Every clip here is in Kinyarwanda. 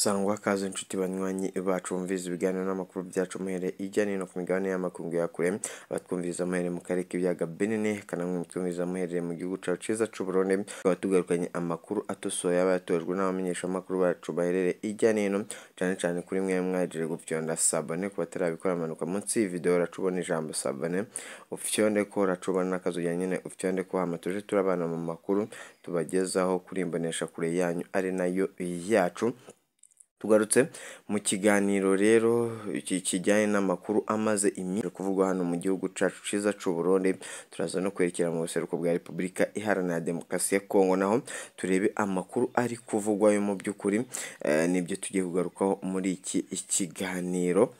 Sangwa kaze inshuti banywanyi bacu bumviriza ibiganiro n'amakuru byacu muhereye hirya no hino ku migabane y'amakungu ya kure, abatwumviriza muhereye mu karere k'ibiyaga binini, kanamwe mutwumviriza muherereye mu gihugu cacu ciza c'Uburundi, tukaba tugarukanye amakuru atosoye aba yatojwe n'abamenyeshamakuru bacu baherereye hirya no hino, cane cane kuri mwe mwahejeje gufyonda sabone. Ku batarabikora, manuka munsi y'iyi video uracubona ijambo sabone, ufyondeko, uracubona n'akazuya nyene ufyondeko, hama tuje turabana mu makuru tubagezaho kuri imboneshakure yanyu ari nayo yacu. Tugarutse mu kiganiro rero kijyanye n'amakuru amaze iminsi kuvugwa hano mu gihugu cacu ciza c'Uburundi. Turaza no kwerekera mu buseruko bwa Repubulika Iharanira Demokarasi ya Kongo, naho turebe amakuru ari kuvugwayo. Mu by'ukuri nibyo tugiye kugarukaho muri iki kiganiro.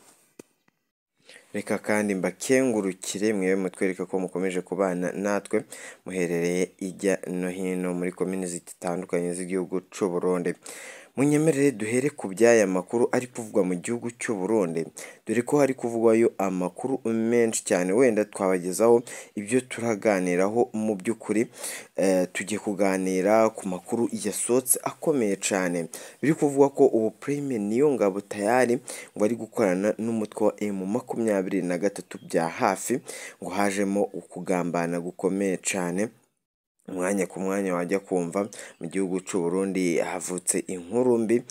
Reka kandi mbakengurukire mwewe mutwereka ko mukomeje kubana natwe muherereye ijya no hino muri komini zitandukanye z'igihugu c'Uburundi. Munyemerere duhere ku by'aya makuru ari kuvugwa mu gihugu cy'Uburundi, dore ko hari kuvugwayo amakuru menshi cyane. Wenda twabagezaho ibyo turaganiraho. Mu by'ukuri tugiye kuganira ku makuru yasohotse akomeye cyane, biri kuvugwa ko ubu Prime Niyongabo tayari ngo ari gukorana n'umutwe wa M23 bya hafi, ngo hajemo ukugambana gukomeye cyane. Umwanya ku mwanya wajya kumva mu gihugu c'u Burundi havutse inkuru mbi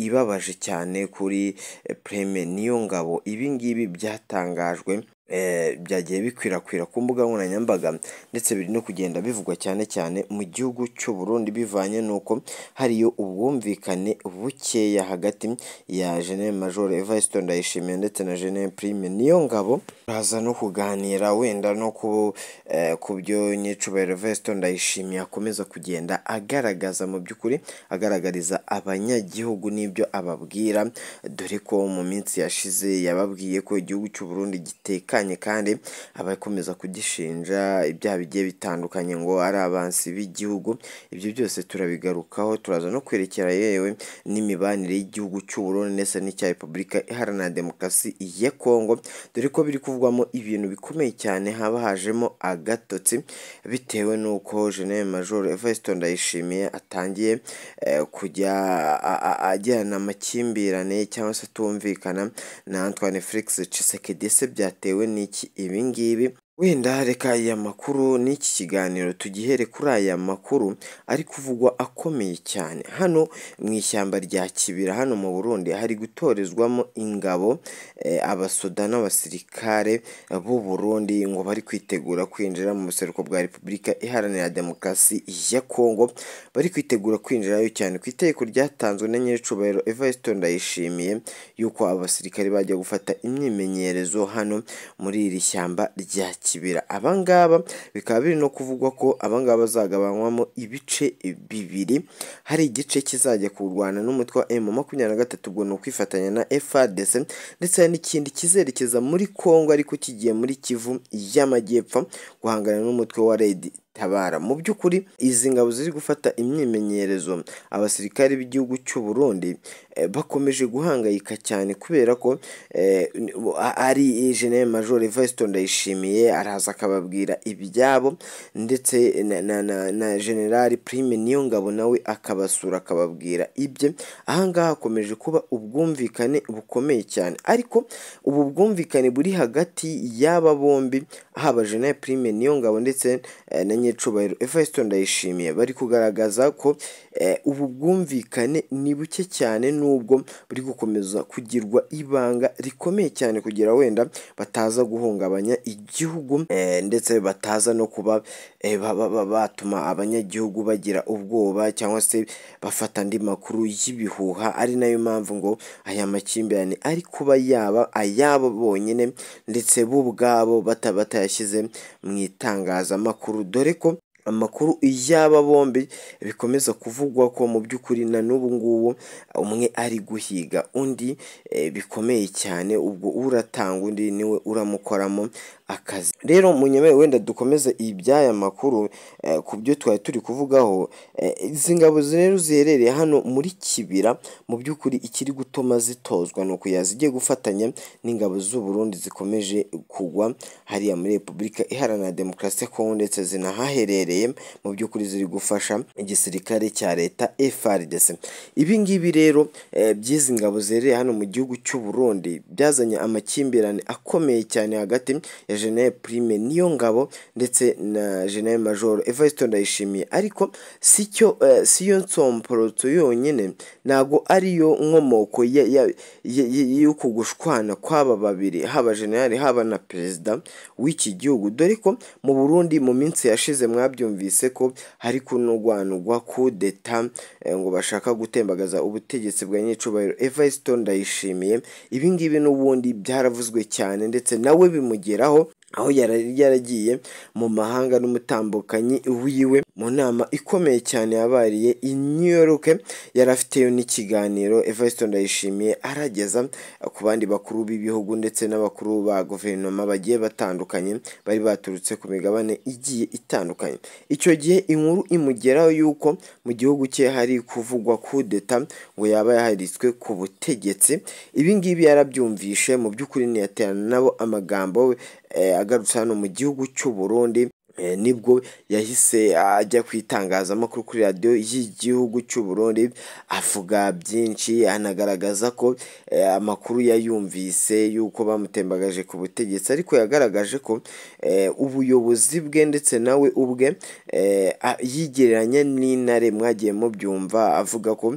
ibabaje cyane kuri Prime Niyongabo. Ibi ngibi byatangajwe, byagiye bikwirakwira ku mbuga nkoranyambaga, ndetse biri no kugenda bivugwa cyane cyane mu gihugu cy'u Burundi, bivanye n'uko hariyo ubwumvikane bukeya hagati ya General Major Evariste Ndayishimiye ndetse na General Prime Niyongabo. Turaza no kuganira wenda no ku byo Nyicubahiro Evariste Ndayishimiye akomeza kugenda agaragaza, mu by'ukuri agaragariza abanyagihugu n'ibyo ababwira, dore ko mu minsi yashize yababwiye ko igihugu cy'u Burundi gitekanye, kandi abakomeza kugishinja ibyaha bigiye bitandukanye ngo ari abansi b'igihugu. Ibyo byose turabigarukaho. Turaza no kwerekera yewe n'imibanire y'igihugu cy'u Burundi ndetse n'icya Repubulika Iharanira Demokarasi ya Kongo, dore ko biri kuvugwamo ibintu bikomeye cyane, haba hajemo agatotsi bitewe n'uko General Major Evariste Ndayishimiye atangiye kujya agirana amakimbirane cyangwa se atumvikana na Antoine Felix Tshisekedi. Ese byatewe n'iki ibi ngibi? Wenda reka aya makuru n'iki kiganiro tugihere kuri aya makuru ari kuvugwa akomeye cyane. Hano mu ishyamba rya Kibira hano mu Burundi hari gutorezwamo ingabo, abasoda n'abasirikare b'u Burundi, ngo bari kwitegura kwinjira mu buseruko bwa Repubulika Iharanira Demokarasi ya Kongo. Bari kwitegura kwinjirayo cyane ku itegeko ryatanzwe na Nyiricubahiro Evariste Ndayishimiye yuko abasirikare bajya gufata imyimenyerezo hano muri iri shyamba rya Kibira. Abangaba bikaba biri no kuvugwa ko abangaba bazagabanywamo ibice bibiri: hari igice kizajya kurwana n'umutwe wa M23, ubwo ni ukwifatanya na FARDC, ndetse hari n'ikindi kizerekeza muri Kongo ariko kigiye muri Kivu y'Amajyepfo guhangana n'umutwe wa Red Tabara. Mu by'ukuri izi ngabo ziri gufata imyimenyerezo, abasirikari b'igihugu cy'u Burundi bakomeje guhangayika cyane, kubera ko ari General Major Evariste Ndayishimiye araza akababwira ibyabo, ndetse na General Prime Niyongabo nawe akabasura akababwira ibye. Ahangaha hakomeje kuba ubwumvikane bukomeye cyane, ariko ubu bwumvikane buri hagati y'aba bombi, haba General Prime Niyongabo ndetse na Nyiricubahiro Evariste Ndayishimiye, bari kugaragaza ko ubu bwumvikane ni buke cyane, nubwo buri gukomeza kugirwa ibanga rikomeye cyane kugira wenda bataza guhungabanya igihugu, ndetse bataza no kuba batuma abanyagihugu bagira ubwoba cyangwa se bafata andi makuru y'ibihuha. Ari nayo mpamvu ngo aya makimbirane ari kuba yaba ayabo bonyine, ndetse bo ubwabo batayashyize mu itangazamakuru, dore ko amakuru y'aba bombi bikomeza kuvugwa ko mu by'ukuri na n'ubu ngubu umwe ari guhiga undi bikomeye cyane. Ubwo uratanga undi niwe uramukoramo. akazi. Rero munyemere wenda dukomeze iby'aya makuru ku byo twari turi kuvugaho. Izi ngabo rero ziherereye hano muri Kibira, mu by'ukuri ikiri gutuma zitozwa ni ukuya zigiye gufatanya n'ingabo z'u Burundi zikomeje kugwa hariya muri Repubulika Iharanira Demokarasi ya Kongo, ndetse zinahaherereye mu by'ukuri ziri gufasha igisirikare cya leta FARDC. Ibi ngibi rero by'izi ngabo ziherereye hano mu gihugu cy'u Burundi byazanye amakimbirane akomeye cyane hagati ya General Prime Niyongabo ndetse na General Major Evariste Ndayishimiye. Ariko sicyo siyo nsomporotso yonyine, ntago ariyo nkomoko y'uku gushwana kw'aba babiri, haba General haba na Perezida w'iki gihugu, dore ko mu Burundi mu minsi yashize mwabyumvise ko hari kunugwanugwa kudeta ngo bashaka gutembagaza ubutegetsi bwa nyicubahiro Evariste Ndayishimiye. Ibi ngibi n'ubundi byaravuzwe cyane ndetse nawe bimugeraho aho yaragiye mu mahanga n'umutambukanyi wiwe mu nama ikomeye cyane yabariye i New York, yari afiteyo n'ikiganiro Evariste Ndayishimiye arageza ku bandi bakuru b'ibihugu ndetse n'abakuru ba guverinoma bagiye batandukanye bari baturutse ku migabane igiye itandukanye. Icyo gihe inkuru imugeraho yuko mu gihugu cye hari kuvugwa kudeta ngo yaba yaharitswe ku butegetsi. Ibi ngibi yarabyumvishe, mu by'ukuri ntiyaterana nabo amagambo. Agarutse hano mu gihugu cy'u Burundi nibwo yahise ajya ku itangazamakuru kuri radiyo y'igihugu cy'u Burundi avuga byinshi, anagaragaza ko amakuru yayumvise yuko bamutembagaje ku butegetsi, ariko yagaragaje ko ubuyobozi bwe ndetse nawe ubwe yigereranya n'intare. Mwagiye mubyumva avuga ko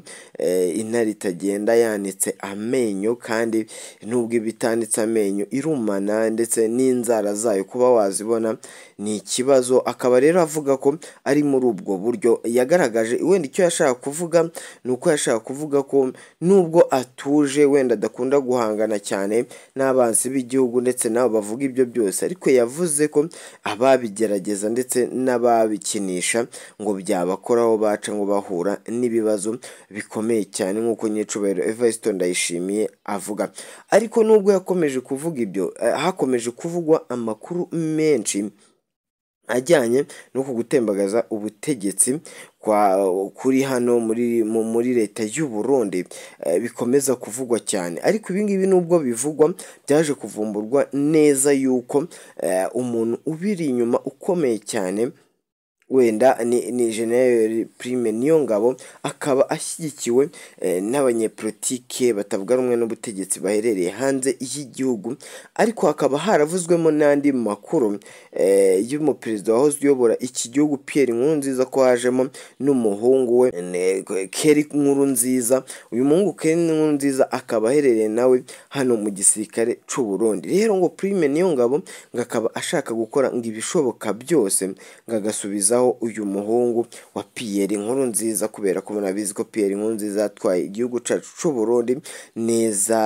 intare itagenda yanitse amenyo, kandi nubwo iba itanitse amenyo irumana, ndetse n'inzara zayo kuba wazibona ni ikibazo. Akaba rero avuga ko ari muri ubwo buryo yagaragaje. Wenda icyo yashaka kuvuga ni uko yashaka kuvuga ko nubwo atuje wenda adakunda guhangana cyane n'abansi b'igihugu ndetse nabo bavuga ibyo byose, ariko yavuze ko ababigerageza ndetse n'ababikinisha ngo byabakoraho baca ngo bahura n'ibibazo bikomeye cyane, nk'uko nyicubahiro Evariste Ndayishimiye avuga. Ariko nubwo yakomeje kuvuga ibyo, hakomeje kuvugwa amakuru menshi ajyanye no gutembagaza ubutegetsi kuri hano muri leta y'u Burundi, bikomeza kuvugwa cyane. Ariko ibi ngibi nubwo bivugwa, byaje kuvumburwa neza yuko umuntu ubiri inyuma ukomeye cyane wenda ni General Prime Niyongabo, akaba ashyigikiwe n'abanyepolitike batavuga rumwe n'ubutegetsi baherereye hanze y'igihugu. Ariko hakaba haravuzwemo n'andi makuru y'umuperezida wahoze uyobora iki gihugu Pierre Nkurunziza, ko hajemo n'umuhungu we Kelly Nkurunziza. Uyu muhungu Kelly Nkurunziza akaba aherereye nawe hano mu gisirikare cy'u Burundi. Rero ngo Prime Niyongabo ngo akaba ashaka gukora ngo ibishoboka byose ngo agasubiza uyu muhungu wa Pierre Nkurunziza, kubera ko munabizi ko Pierre Nkurunziza atwaye igihugu cyacu cy'u Burundi neza,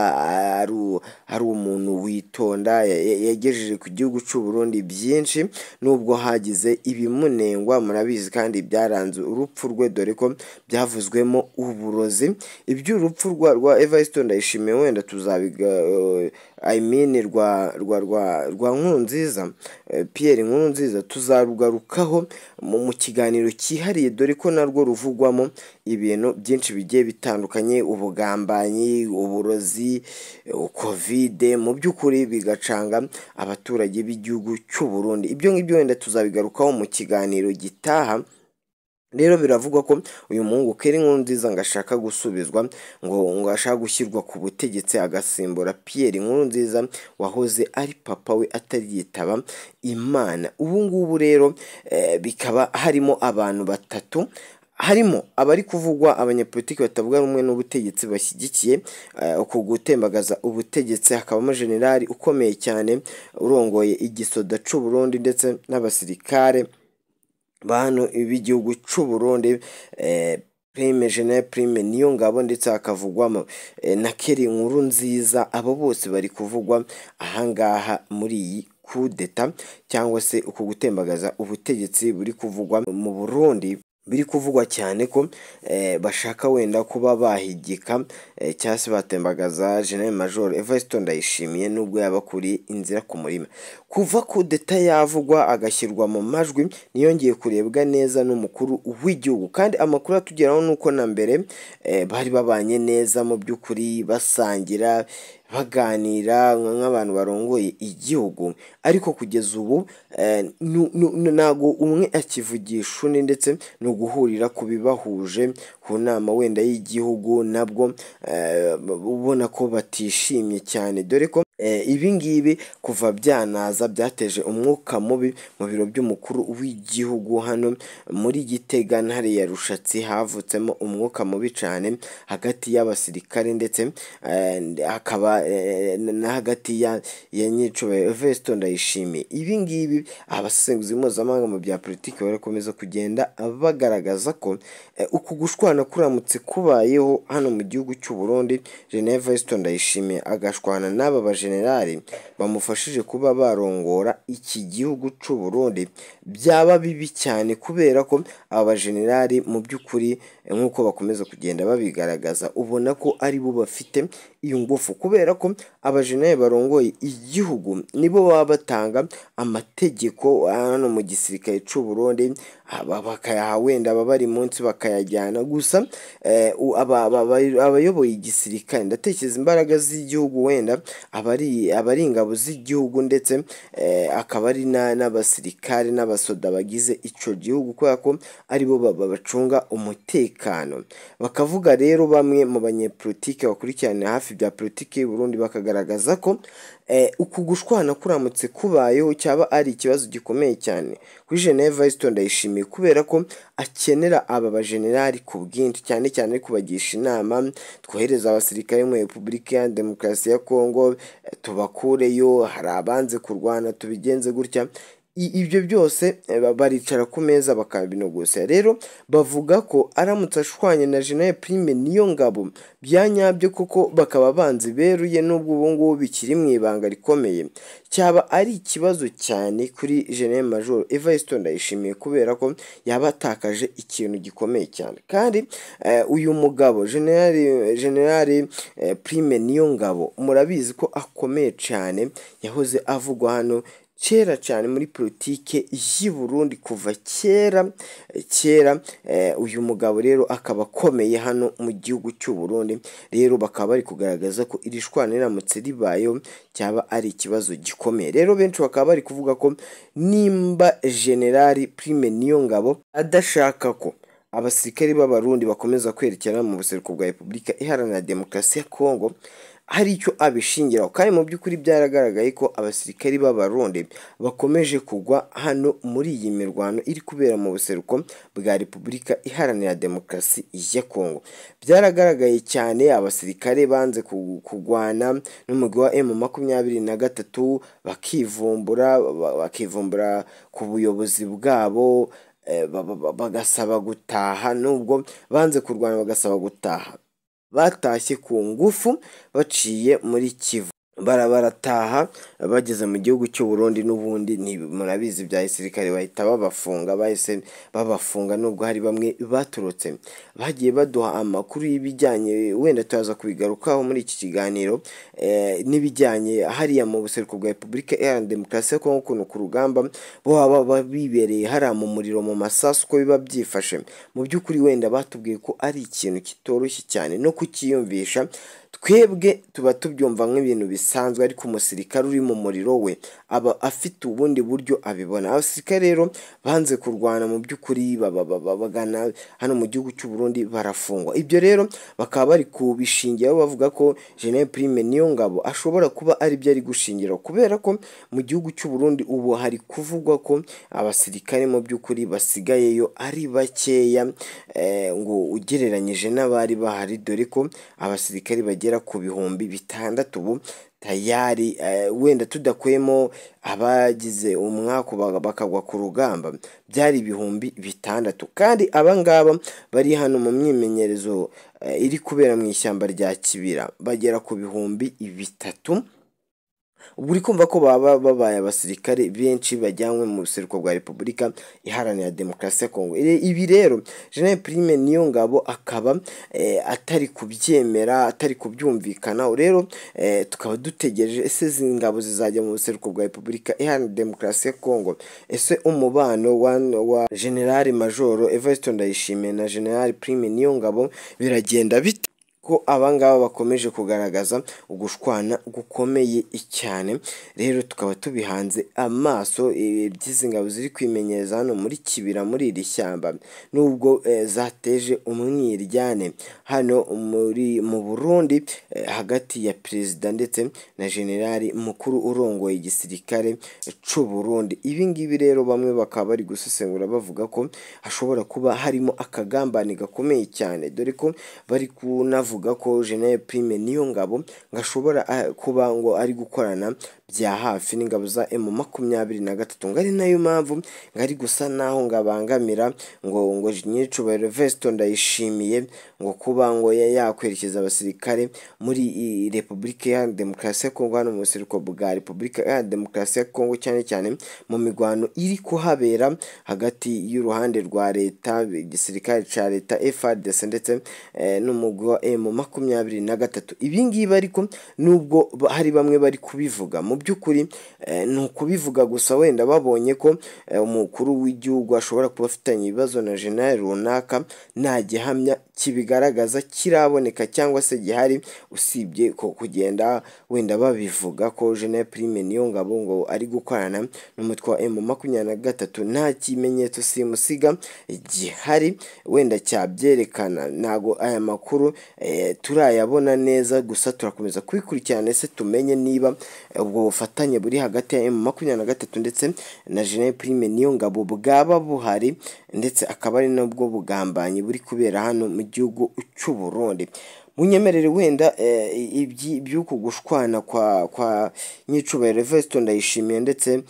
ari umuntu witonda, yagejeje ku gihugu cy'u Burundi byinshi, nubwo hagize ibimunengwa murabizi, kandi byaranze urupfu rwe, dore ko byavuzwemo uburozi. Iby'urupfu rwa Evariste Ndayishimiye wenda tuzabiga, I mean rwa Nkurunziza, Pierre Nkurunziza tuzarugarukaho mu kiganiro cyihariye, dore ko narwo ruvugwamo ibintu byinshi bigiye bitandukanye, ubugambanyi, uburozi, Covid, mu by'ukuri bigacanga abaturage b'igihugu cy'u Burundi. Ibyo ngibyo wenda tuzabigarukaho mu kiganiro gitaha. Rero biravugwa ko uyu muhungu Kelly Nkurunziza ngo ashaka gusubizwa, ngo ashaka gushyirwa ku butegetsi agasimbura Pierre Nkurunziza wahoze ari papa we atariyitaba Imana. Ubu ngubu rero bikaba harimo abantu batatu, harimo abari kuvugwa abanyepolitiki batavuga rumwe n'ubutegetsi bashyigikiye uku gutembagaza ubutegetsi, hakabamo generali ukomeye cyane urongoye igisoda cy'u Burundi ndetse n'abasirikare bano b'igihugu cy'u Burundi, Prime General Prime Niyongabo, ndetse hakavugwamo na Kelly Nkurunziza. Abo bose bari kuvugwa ahangaha muri iyi kudeta cyangwa se uku gutembagaza ubutegetsi buri kuvugwa mu Burundi. Biri kuvugwa cyane ko bashaka wenda kuba bahigika cyangwa se batembagaza General Major Evariste Ndayishimiye nubwo yaba kuri inzira ku murima. Kuva kudeta yavugwa agashyirwa mu majwi ntiyongeye kurebwa neza n'umukuru w'igihugu. Kandi amakuru atugeraho nuko na mbere bari babanye neza mu by'ukuri, basangira, baganira nk'abantu barongoye igihugu, ariko kugeza ubu ntago umwe akivugisha undi, ndetse ni uguhurira ku bibahuje ku nama wenda y'igihugu, nabwo ubona ko batishimye cyane, dore ko ibi ngibi kuva byanaza byateje umwuka mubi mu biro by'umukuru w'igihugu hano muri Gitega hariya Rushatsi. Havutsemo umwuka mubi cyane hagati y'abasirikare ndetse hakaba na hagati ya Nyicubahiro Evariste Ndayishimiye. Ibi ngibi abasesenguzi mpuzamahanga mu bya politiki barakomeza kugenda bagaragaza ko uku gushwana kuramutse kubayeho hano mu gihugu cy'u Burundi, General Evariste Ndayishimiye agashwana n'aba bajenerali bamufashije kuba barongora iki gihugu cy'u Burundi, byaba bibi cyane, kubera ko aba bajenerali mu by'ukuri nk'uko bakomeza kugenda babigaragaza ubona ko ari bo bafite iyo ngufu, kubera ko abajenerali barongoye igihugu nibo baba batanga amategeko hano mu gisirikare cy'u Burundi, bakayaha wenda ababari munsi bakayajyana. Gusa abayoboye igisirikare, ndatekereza imbaraga z'igihugu wenda abari ingabo z'igihugu, ndetse akaba ari n'abasirikare n'abasoda bagize ico gihugu, kubera ko aribo bacunga umutekano. Bakavuga rero bamwe mu banyepolitike bakurikirana hafi bya politiki y'u Burundi bakagaragaza ko uku gushwana kuramutse kubayeho cyaba ari ikibazo gikomeye cyane kuri General Evariste Ndayishimiye, kubera ko akenera aba bajenerali ku bwinshi, cyane cyane kubagisha inama, twohereza abasirikare mu Repubulika ya Demokarasi ya Kongo tubakureyo, hari abanze kurwana tubigenze gutya. Ibyo byose baricara ku meza bakabinogosa. Rero bavuga ko aramutse ashwanye na General Prime Niyongabo byanyabyo koko bakaba banzi beruye, n'ubwo ubu ngubu bikiri mu ibanga rikomeye, cyaba ari ikibazo cyane kuri General Major Evariste Ndayishimiye, kubera ko yaba atakaje ikintu gikomeye cyane. Kandi uyu mugabo General Prime Niyongabo murabizi ko akomeye cyane, yahoze avugwa hano kera cyane muri politike y'u Burundi kuva kera kera. Uyu mugabo rero akaba akomeye hano mu gihugu cy'u Burundi. Rero bakaba bari kugaragaza ko iri shwana riramutse ribayeho cyaba ari ikibazo gikomeye. Rero benshi bakaba bari kuvuga ko nimba General Prime Niyongabo adashaka ko abasirikare b'Abarundi bakomeza kwerekera mu buseruko bwa Repubulika Iharanira Demokarasi ya Kongo, hari icyo abishingiraho. Kandi mu by'ukuri byaragaragaye ko abasirikari b'Abarundi bakomeje kugwa hano muri iyi mirwano iri kubera mu buseruko bwa Repubulika Iharanira Demokarasi ya Kongo. Byaragaragaye cyane, abasirikare banze kugwana n'umugwi wa M23 bakivumbura ku buyobozi bwabo, bagasaba gutaha. Nubwo banze kurwana bagasaba gutaha, batashye ku ngufu baciye muri Kivu, barataha bageze mu gihugu cy'u Burundi. N'ubundi murabizi bya gisirikare bahita babafunga, bahise babafunga, nubwo hari bamwe baturutse. Bagiye baduha amakuru y'ibijyanye, wenda turaza kubigarukaho muri iki kiganiro, n'ibijyanye hariya mu buseruko bwa Repubulika Iharanira Demokarasi ya Kongo, ukuntu ku rugamba bo baba bibereye hariya mu muriro, mu masasu, uko biba byifashe. Mu by'ukuri wenda batubwiye ko ari ikintu kitoroshye cyane no kukiyumvisha, twebwe tuba tubyumva nk'ibintu bisanzwe, ariko umusirikare uri mu muriro we aba afite ubundi buryo abibona. Abasirikare rero banze kurwana mu by'ukuri bagana hano mu gihugu cy'u Burundi barafungwa. Ibyo rero bakaba bari kubishingiraho bavuga ko General Prime Niyongabo ashobora kuba ari byo ari gushingiraho, kubera ko mu gihugu cy'u Burundi ubu hari kuvugwa ko abasirikare mu by'ukuri basigayeyo ari bakeya, ngo ugereranyije n'abari bahari, dore ko abasirikare bagera ku 6000 ubu tayari, wenda tudakuyemo abagize umwaku bakagwa ku rugamba, byari 6000. Kandi abangaba bari hano mu myimenyerezo iri kubera mu ishyamba rya Kibira bagera ku 3000. Ubwo uri kumva ko baba babaye abasirikare benshi bajyanywe mu buseruko bwa Repubulika Iharanira Demokarasi ya Kongo. Ibi rero General Prime Niyongabo akaba atari kubyemera, atari kubyumvikanaho. Rero tukaba dutegereje, ese izi ngabo zizajya mu buseruko bwa Repubulika Iharanira Demokarasi ya Kongo? Ese umubano wa General Major Evariste Ndayishimiye na General Prime Niyongabo biragenda bite, ko abangaba bakomeje kugaragaza ugushwana gukomeye cyane? Rero tukaba tubihanze amaso iby'izi ngabo ziri kwimenyereza hano muri Kibira, muri iri shyamba, nubwo zateje umwiryane hano mu Burundi hagati ya perezida ndetse na generali mukuru urongoye igisirikare c'u Burundi. Ibi ngibi rero bamwe bakaba bari gusesengura bavuga ko hashobora kuba harimo akagambane gakomeye cyane, dore ko bari kunavuga ko General Prime Niyongabo ngo ashobora kuba ngo ari gukorana bya hafi n'ingabo za M23, ngo ari nayo mpamvu ngo ari gusa naho ngo abangamira ngo nyiricubahiro Evariste Ndayishimiye ngo kuba ngo yakwerekeza abasirikare muri Repubulika Iharanira Demokarasi ya Kongo, hano mu buseruko bwa Repubulika Iharanira Demokarasi ya Kongo, cyane cyane mu mirwano iri kuhabera hagati y'uruhande rwa leta, igisirikare ca leta FARDC ndetse n'umugwi wa M23. Ibi ngibi ariko nubwo hari bamwe bari kubivuga, mu by'ukuri ni ukubivuga gusa wenda babonye ko umukuru w'igihugu ashobora kuba afitanye ibibazo na general runaka, nta gihamya kibigaragaza kiraboneka cyangwa se gihari, usibye ko kugenda wenda babivuga ko General Prime Niyongabo ngo ari gukorana n'umutwe wa M23. Nta kimenyetso simusiga gihari wenda cyabyerekana, ntago aya makuru turayabona neza, gusa turakomeza kubikurikirana ese tumenye niba ubwo bufatanye buri hagati ya M23 ndetse na General Prime Niyongabo bwaba buhari, ndetse akaba ari nabwo bugambanyi buri kubera hano mu gihugu cy'u Burundi. Munyemerere wenda iby'uku gushwana kwa nyicubahiro Evariste Ndayishimiye ndetse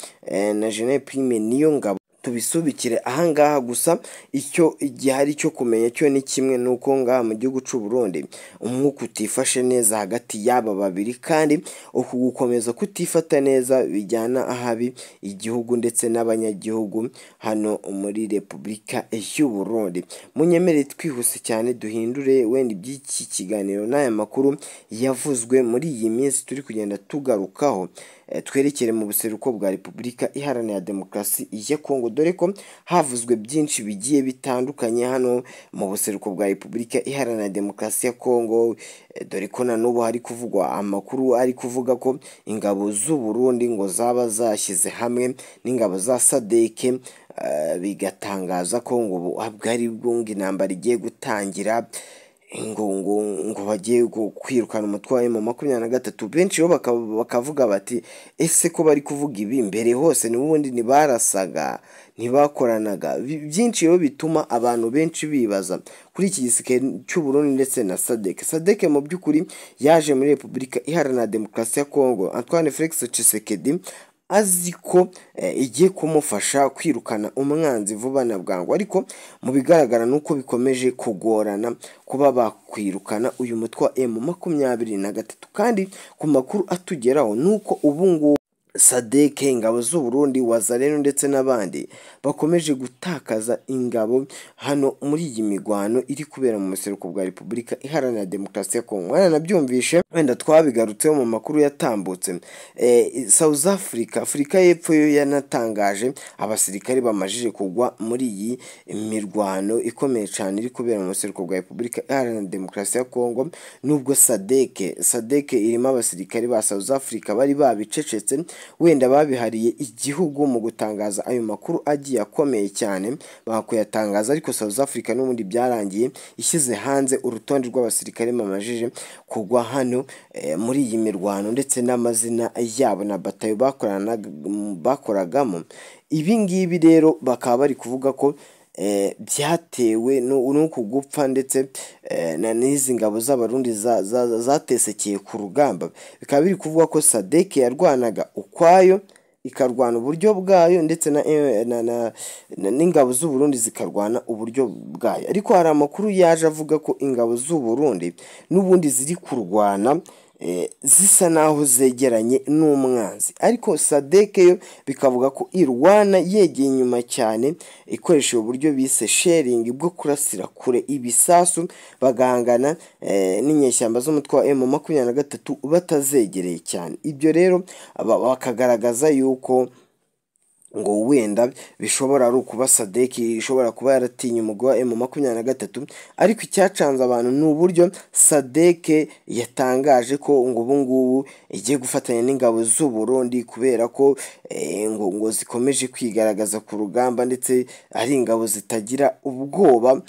na General Prime Niyongabo tubisubikire ahangaha, gusa icyo gihari cyo kumenya cyo ni kimwe, nuko ngaha mu gihugu c'u Burundi umwuka utifashe neza hagati y'aba babiri, kandi uku gukomeza kutifata neza bijyana ahabi igihugu ndetse n'abanyagihugu hano muri Repubulika y'u Burundi. Munyemerere twihuse cyane duhindure wenda iby'iki kiganiro n'aya makuru yavuzwe muri iyi minsi turi kugenda tugarukaho, twerekere mu buseruko bwa Repubulika Iharanira Demokarasi ya Kongo, dore ko havuzwe byinshi bigiye bitandukanye hano mu buseruko bwa Repubulika Iharanira Demokarasi ya Kongo, dore ko na n'ubu hari kuvugwa amakuru ari kuvuga ko ingabo z'u Burundi ngo zaba zashyize hamwe n'ingabo za SADC, bigatangaza ko ngo bwari bwo ngo intambara igiye gutangira, ngo bagiye kwirukana umutwe wa M23. Benshi bo bakavuga bati ese ko bari kuvuga ibi mbere hose n'ubundi ntibarasaga, ntibakoranaga. Byinshi rero bituma abantu benshi bibaza kuri iki gisirikare cy'u Burundi ndetse na SADC. SADC mu by'ukuri yaje muri Repubulika Iharanira Demokarasi ya Kongo, Antoine Felix Tshisekedi azi ko igiye kumufasha kwirukana umwanzi vuba na bwangu, ariko mu bigaragara nuko bikomeje kugorana kuba bakwirukana uyu mutwe wa M23. Kandi ku makuru atugeraho nuko ubu ngubu SADC, ingabo z'u Burundi, Wazalendo ndetse n'abandi bakomeje gutakaza ingabo hano muri iyi migwano iri kubera mu buseruko bwa Repubulika Iharanira Demokarasi ya Kongo. Mwaranabyumvishe wenda twabigarutseho mu makuru yatambutse. South Africa, Afurika y'Epfo yo yanatangaje abasirikare bamajije kugwa muri iyi mirwano ikomeye cyane iri kubera mu buseruko bwa Repubulika Iharanira Demokarasi ya Kongo, nubwo SADC irimo abasirikare ba South Africa bari babicecetse, wenda babihariye igihugu mu gutangaza ayo makuru agiye akomeye cyane bakuyatangaza, ariko South Africa n'ubundi byarangiye ishyize hanze urutonde rw'abasirikare bamajije kugwa hano muri iyi mirwano ndetse n'amazina yabo na batayo bakoragamo. Ibi ngibi rero bakaba bari kuvuga ko byatewe n'uku gupfa ndetse n'izi ngabo z'Abarundi zatesekeye ku rugamba. Bikaba biri kuvuga ko SADC yarwanaga ukwayo, ikarwana uburyo bwayo, ndetse n'ingabo z'u Burundi zikarwana uburyo bwayo. Ariko hari amakuru yaje avuga ko ingabo z'u Burundi n'ubundi ziri kurwana zisa naho zegeranye n'umwanzi, ariko SADC yo bikavuga ko irwana yegeye inyuma cyane ikoresheje uburyo bise sharing bwo kurasira kure ibisasu, bagahangana n'inyeshyamba z'umutwe wa M23 batazegereye cyane. Ibyo rero bakagaragaza yuko ngo wenda bishobora ari ukuba SADC ishobora kuba yaratinye umugwi wa M23, ariko icyacanze abantu ni uburyo SADC yatangaje ko ngo ubu ngubu igiye gufatanya n'ingabo z'u Burundi kubera ko ngo zikomeje kwigaragaza ku rugamba, ndetse ari ingabo zitagira ubwoba,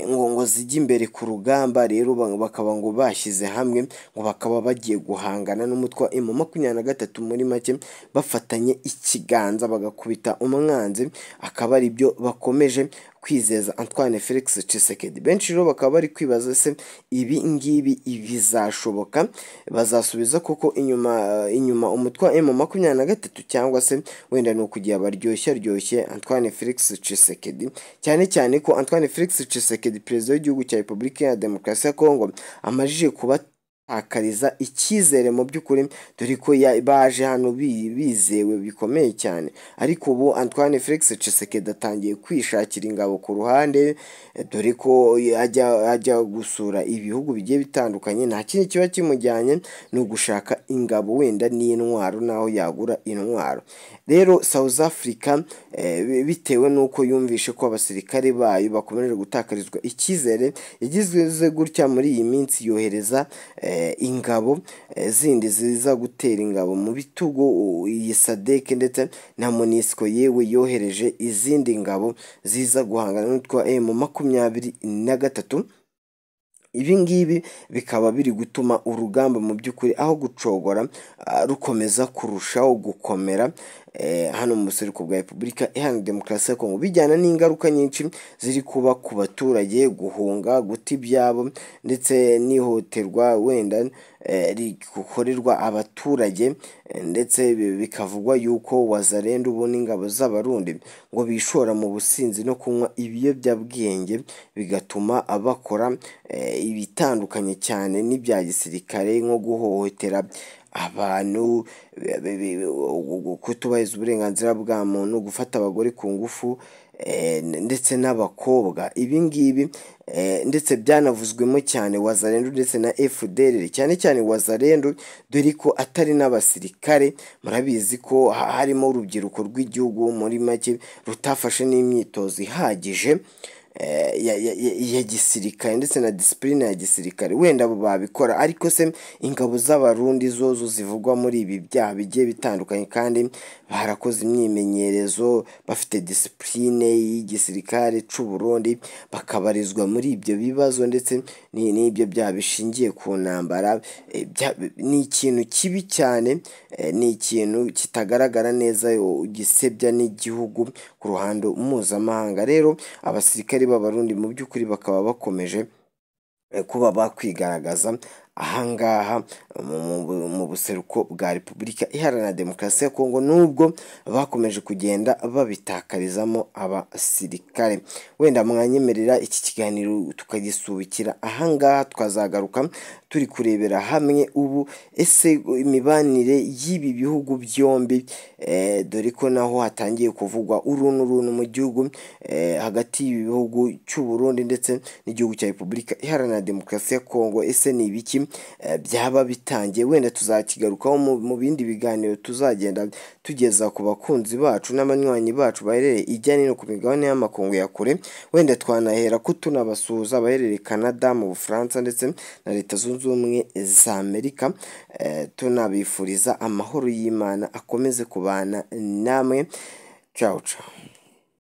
ngo zijya imbere ku rugamba. Rero bakaba ngo bashyize hamwe ngo bakaba bagiye guhangana n'umutwe wa M23, muri make bafatanye ikiganza bagakubita umwanzi, akaba ari byo bakomeje kwizeza Antoine Felix Tshisekedi. Benshi rero bakaba bari kwibaza se ibi ngibi bizashoboka, bazasubiza koko inyuma umutwe wa M23, cyangwa se wenda ni ukugira baryoshye ryoshye Antoine Felix Tshisekedi, cyane cyane ko Antoine Felix Tshisekedi perezida w'igihugu cya Repubulika ya Demokarasi ya Kongo amajije kubatakariza icyizere mu by'ukuri, dore ko baje hano bizewe bikomeye cyane, ariko ubu Antoine Felix Tshisekedi atangiye kwishakira ingabo ku ruhande, dore ko ajya gusura ibihugu bigiye bitandukanye, nta kindi kiba kimujyanye ni ugushaka ingabo wenda n'intwaro naho yagura intwaro. Rero South Africa bitewe n'uko yumvishe ko abasirikare bayo bakomeje gutakarizwa icyizere, yagize gutya muri iyi minsi yohereza ingabo zindi ziza gutera ingabo mu bitugu iyi SADC ndetse na MONUSCO, yewe yohereje izindi ngabo ziza guhangana n'umutwe wa M23. Ibi ngibi bikaba biri gutuma urugamba mu by'ukuri aho gucogora rukomeza kurushaho gukomera hano mu buseruko bwa Repubulika Iharanira Demokarasi ya Kongo, bijyana n'ingaruka nyinshi ziri kuba ku baturage, guhunga, guta ibyabo ndetse n'ihohoterwa wenda rikorerwa abaturage, ndetse bikavugwa yuko Wazalendo ubu n'ingabo z'Abarundi ngo bishora mu businzi no kunywa ibiyobyabwenge, bigatuma bakora ibitandukanye cyane n'ibya gisirikare nko guhohotera abantu, kutubahiriza uburenganzira bwa muntu, gufata abagore ku ngufu ndetse n'abakobwa. Ibi ngibi ndetse byanavuzwemo cyane Wazalendo ndetse na FDLR, cyane cyane Wazalendo dore ko atari n'abasirikare, murabizi ko harimo urubyiruko rw'igihugu muri make rutafashe n'imyitozo ihagije ya gisirikare ndetse na disipurine ya gisirikare, wenda abo babikora, ariko se ingabo z'Abarundi zozo zivugwa muri ibi byaha bigiye bitandukanye kandi barakoze imyimenyerezo, bafite disipurine y'igisirikare c'u Burundi, bakabarizwa muri ibyo bibazo ndetse n'ibyo byaha bishingiye ku ntambara, ni ikintu kibi cyane, ni ikintu kitagaragara neza, gisebya n'igihugu ku ruhando mpuzamahanga. Rero abasirikare b'Abarundi mu by'ukuri bakaba bakomeje kuba bakwigaragaza ahangaha mu buseruko bwa Repubulika Iharanira Demokarasi ya Kongo, nubwo bakomeje kugenda babitakarizamo abasirikare. Wenda mwanyemerera iki kiganiro tukagisubikira ahangaha, tukazagaruka turi kurebera hamwe ubu ese imibanire y'ibi bihugu byombi, dore ko naho hatangiye kuvugwa uruntu mu gihugu hagati y'ibi bihugu cy'u Burundi ndetse n'igihugu cya Repubulika Iharanira Demokarasi ya Kongo, ese ni ibiki byaba bitangiye? Wenda tuzakigarukaho mu bindi biganiro tuzagenda tugeza ku bakunzi bacu n'abanywanyi bacu baherereye ijya n'ino ku migabane y'amakungu ya kure. Wenda twanahera ko tunabasuhuza abaherereye Canada, mu Bufaransa ndetse na Leta Zunze Ubumwe za Amerika, tunabifuriza amahoro y'Imana akomeze kubana namwe. Ciao ciao.